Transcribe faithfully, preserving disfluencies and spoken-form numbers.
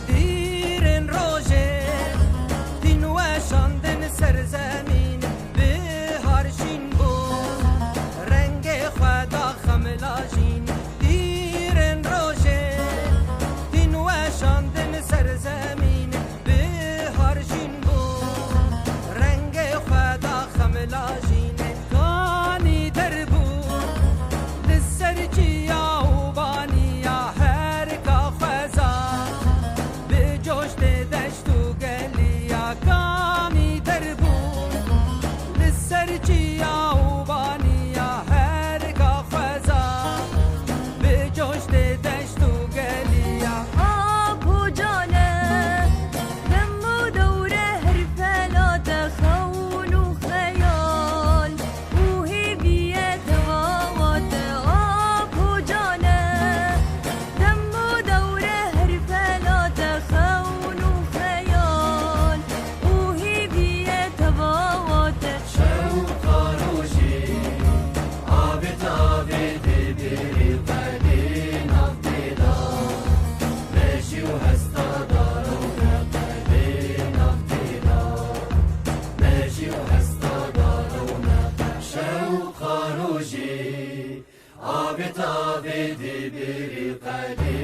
Dîrên rojê tîn weşandin ser zemîn, bihar şîn bû, rengê xwe da xemla jîn. Dîrên rojê tîn weşandin ser zemîn, bihar şîn bû, rengê xwe da xemla jînê. Kanî derbû li ser çiya û baniya herika xweza, bi coş tê deşt û geliya. Kanî derbû li ser çiya û baniya herika xweza, bi coş tê deşt û geliya. Apo cane, dem û dewre her felate xewn û xeyal û hêviye tevawate. Apo cane, dem û dewre her felate xewn û xeyal û hêviye tevawate. Şewqa rojê, avê tavê dê bêrî qedê nav tê da. Meşî û hesta da rewne qedê nav tê da. Meşî û hesta da rewne qe-, şewqa rojê, avê tavê dê bêrî qedê